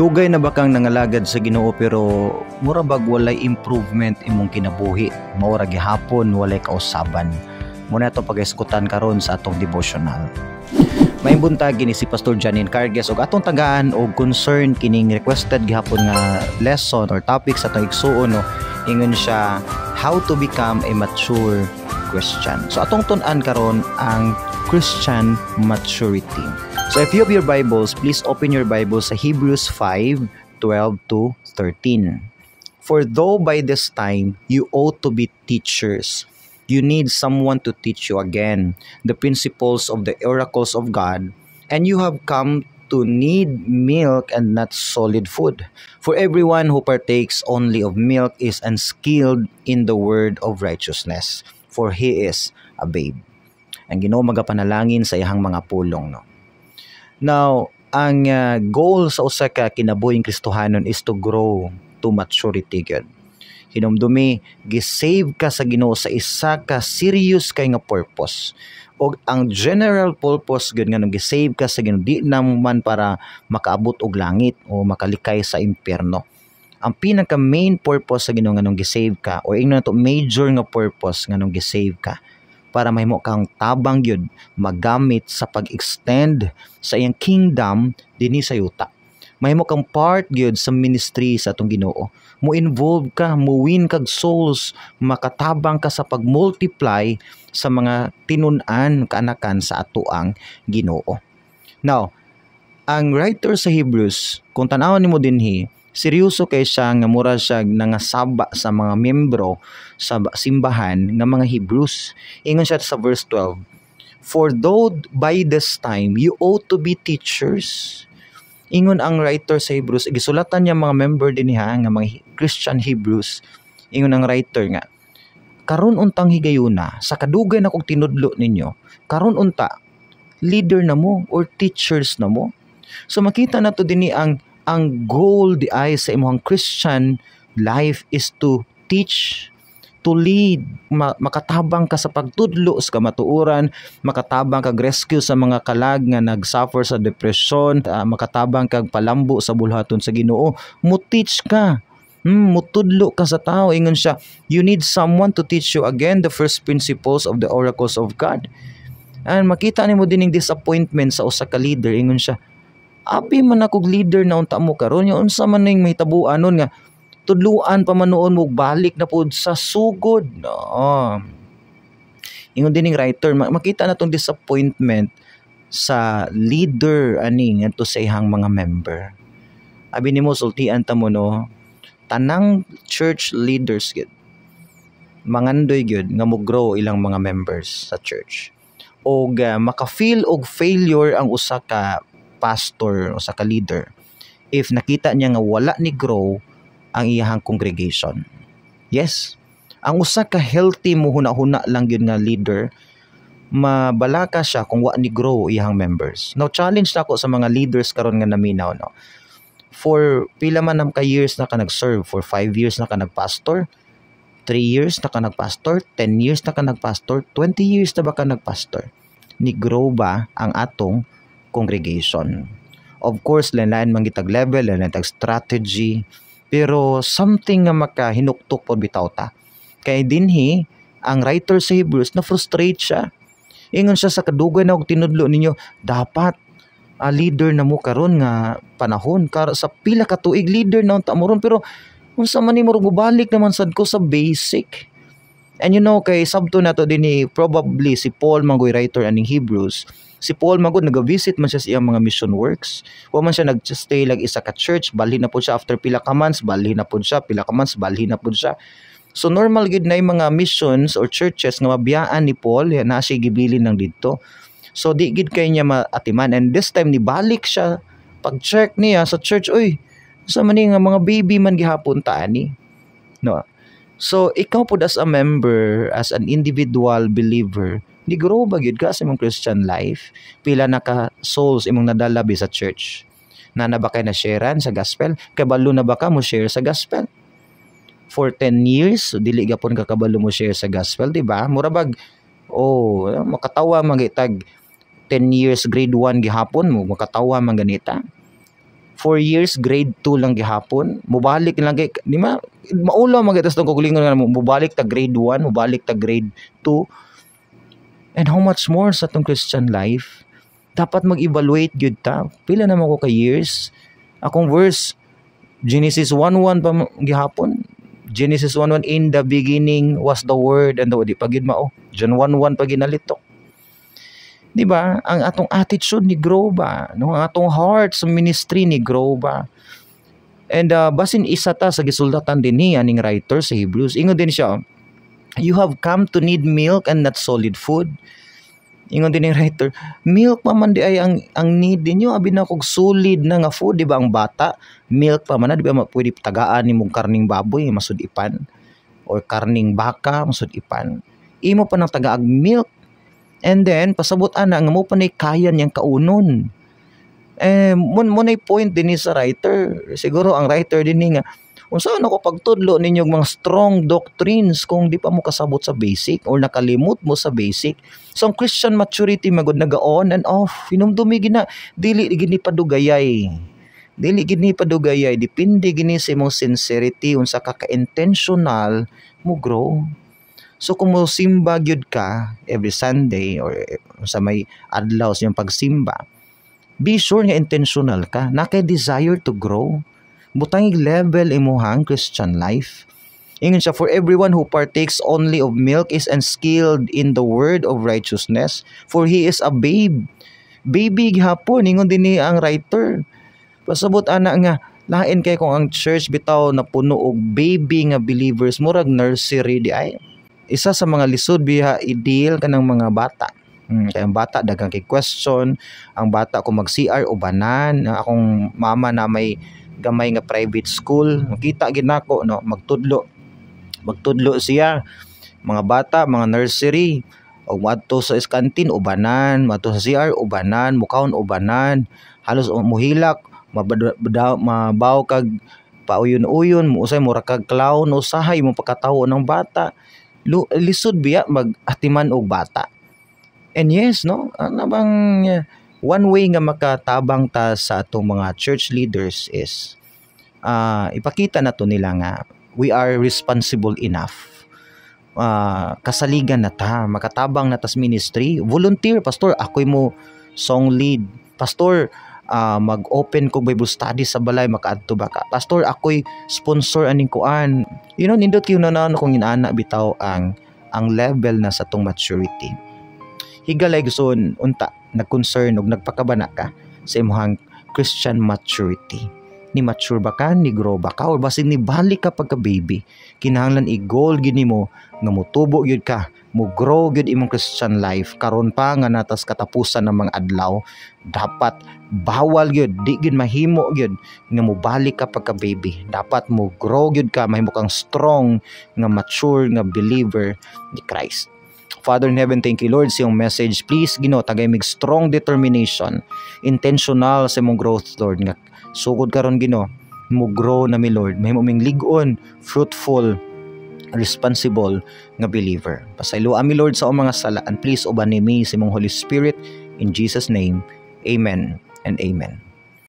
Dugay na ba kang nangalagad sa Ginoo pero mura bag walay improvement imong kinabuhi? Mao ra gihapon walay kausaban. Mao na atong pag-eskutan karon sa atong devotional. Maayong buntag, kini si Pastor Janine Carges ug atong tagaan og concern kining requested gihapon nga lesson or topic sa atong igsuon, no. Ingon siya, "How to become a mature Christian." So atong tun-an karon ang Christian maturity. So if you have your Bibles, please open your Bibles sa Hebrews 5:12 to 13. "For though by this time you ought to be teachers, you need someone to teach you again the principles of the oracles of God, and you have come to need milk and not solid food. For everyone who partakes only of milk is unskilled in the word of righteousness, for he is a babe." Ang Ginoo magapanalangin sa iyang mga pulong, no. Now, ang goal sa usa ka kinabuhing Kristohanon is to grow to maturity gyud. Hinumdumi, gi-save ka sa Ginoo sa isa ka serious kay nga purpose. Og ang general purpose gyud nga nung gi-save ka sa Ginoo, di naman para makaabot og langit o makalikay sa impyerno. Ang pinaka main purpose sa Ginoo nga nung gi-save ka, or ingnon nato major nga purpose nga nung gi-save ka, para mahimo kang tabang gyud magamit sa pag-extend sa iyang kingdom dinhi sa yuta. Mahimo kang part gyud sa ministry sa atong Ginoo. Mo involve ka, mo win kag souls, makatabang ka sa pag-multiply sa mga tinun-an kaanakan sa atoang Ginoo. Now, ang writer sa Hebrews, kung tan-awon nimo dinhi, seryoso kay siya nga mura siya nangasaba sa mga miyembro sa simbahan nga mga Hebrews. Ingon siya sa verse 12, "For though by this time you ought to be teachers." Ingon ang writer sa Hebrews, gisulatan niya mga member dinhi nga mga Christian Hebrews. Ingon ang writer nga, karon untang higayuna, sa kadugay na kog tinudlo ninyo, karon unta leader na mo or teachers na mo. So makita nato dinhi ang goal diay sa imong Christian life is to teach, to lead, makatabang ka sa pagtudlo sa kamatuoran, makatabang kag rescue sa mga kalag nga nag-suffer sa depression, makatabang kag palambo sa bulhaton sa Ginoo. Mo teach ka. Mutudlo ka sa tao. Ingon siya, "You need someone to teach you again the first principles of the oracles of God." And makita nimo din yung disappointment sa usa ka leader. Ingon siya, abi man akong leader na unta mo karon, yung unsa man ning mahitabuan nun nga tudluan pa man nuon mo, balik na pud sa sugod, no? Ingon din ning writer, makita na tong disappointment sa leader ani ngadto sa iyang mga member. Abi nimo, sultian ta mo, no, tanang church leaders gyud mangandoy gyud nga mo grow ilang mga members sa church og maka-feel og failure ang usa ka pastor, usa ka leader, if nakita niya nga wala ni grow ang iyahang congregation. Yes. Ang usa ka healthy mo huna-huna lang gyud nga leader, mabalaka siya kung wa ni grow iyahang members. Now, challenge nako sa mga leaders karon nga naminaw, no. For pila man ka years na ka nag-serve, for 5 years na ka nagpastor, 3 years na ka nagpastor, 10 years na ka nagpastor, 20 years na ba ka nagpastor? Ni grow ba ang atong congregation? Of course, lain-lain man gitag level, lain tag strategy, pero something nga makahinuktok po bitaw ta. Kay dinhi ang writer sa Hebrews, na frustrate siya. Ingon siya, sa kadugay na og tinudlo ninyo, dapat leader na mo karon nga panahon kar sa pila ka tuig leader na unta mo ron, pero unsa man nimo, balik naman sad ko sa basic. And you know, kay sabto nato dinhi, probably si Paul man goy writer aning Hebrews. Si Paul man gud naga-visit man siya sa iyang mga mission works. Wa man siya nag-stay lang isa ka church, balhin na pud siya after pila ka months, balhin na pud siya, pila ka months, balhin na pud siya. So normal gid na yung mga missions or churches nga mabiyaan ni Paul, na siya gibilin ng didto. So di gid kay niya maatiman, and this time ni balik siya, pag-check niya sa church, uy, sa man nga mga baby man gihapon ta ani. No. So ikaw pod as a member, as an individual believer, ni grow ba gyud ka sa imong Christian life? Pila na ka souls imong nadala bi sa church? Na na ba kay na sharean sa gospel? Kabalo na ba ka mo share sa gospel? For 10 years, so dili gapon ka kabalo mo share sa gospel, di ba? Mura bag oh, makatawa man gitag 10 years grade 1 gihapon mo, makatawa man ganita. 4 years, grade 2 lang gihapon. Mubalik lang kay di ma maulaw man gyud kaugalingon nga mubalik ta grade 1, mubalik ta grade 2. And how much more sa atong Christian life? Dapat mag-evaluate gyud ta. Pila naman ko ka years? Akong verse, Genesis 1:1 pa gihapon. Genesis 1:1, "In the beginning was the Word and the," di pa gyud mao. John 1:1 pa ginalitok. Di ba? Ang atong attitude ni grow ba? No, ang atong heart sa ministry ni grow ba? And basin isa ta sa gisuldatan din niya ning writer sa Hebrews. Ingon din siya, "You have come to need milk and not solid food." Ingon din ng writer, milk pa man di ay ang need ninyo, abi na kog solid na nga food. Di ba ang bata, milk pa man na, di ba pwede tagaan nimong karning baboy, masud-ipan, or karning baka, masud-ipan. Imo pa nang tagaag milk. And then pasabot ana nga mo pa nay kaya niyang kaunon. Eh mo nay point din ni sa writer. Siguro ang writer din ni nga, unsa na ko pagtudlo ninyo mga strong doctrines kung di pa mo kasabot sa basic or nakalimot mo sa basic? So ang Christian maturity magud naga on and off. Hinumdumi gina, dili gini padugayay. Dili gini padugayay, depende gini sa imong sincerity, unsa ka ka-intentional mo grow. So kung mo simba gyud ka every Sunday or sa may adlaw sa iyong pagsimba, be sure nga intentional ka, na kay desire to grow, butang level imuhang Christian life. Ingon siya, "For everyone who partakes only of milk is unskilled in the word of righteousness, for he is a babe." Baby gihapon, ingon din ni ang writer. Pasabot ana nga, lain kay kung ang church bitaw na puno og baby nga believers, murag nursery di ay. Isa sa mga lisod biya i-deal kanang mga bata. Kay ang bata daghang kay question, ang bata kung mag-CR ubanan, akong mama na may gamay nga private school, makita gid nako, no, magtudlo. Magtudlo siya mga bata, mga nursery, og moadto sa canteen ubanan, moadto sa CR ubanan, mukaon ubanan, halos muhilak, mabaw kag pauyon-uyon, usay mura kag clown usahay mo pagkatawo ng bata. Lisod biya mag-atiman og bata. And yes, no, ano bang one way nga makatabang ta sa atong mga church leaders is ipakita na to nila nga we are responsible enough. Kasaligan na ta, makatabang na tas ministry, volunteer, "Pastor, ako'y mo song lead. Pastor, mag-open ko Bible study sa balay, makaadto ba ka? Pastor, ako'y sponsor aning kuan." Nindot kayo na kung inaana bitaw ang level na sa tong maturity. Higalay gusto unta nag-concern og nagpakabana ka sa imong Christian maturity. Ni mature ba ka, ni grow ba ka, or basin ni balik ka pagka baby? Kinahanglan i-goal gyud nimo nga motubo gyud ka, mo grow gyud imong Christian life karon pa nga natas katapusan ng mga adlaw. Dapat bawal gyud, di gyud mahimo gyud nga mobalik ka pagka baby. Dapat mo grow gyud ka, mahimo kang strong nga mature nga believer ni Christ. Father in heaven, thank you, Lord, sa iyong message. Please, Ginoo, tagay mig strong determination, intentional sa imong growth, Lord, nga sugod karon, Ginoo, mo grow na mi, Lord. Mahimo ming lig-on, fruitful, responsible nga believer. Pasayloa mi, Lord, sa among mga sala and please ubani mi sa imong Holy Spirit. In Jesus' name, amen and amen.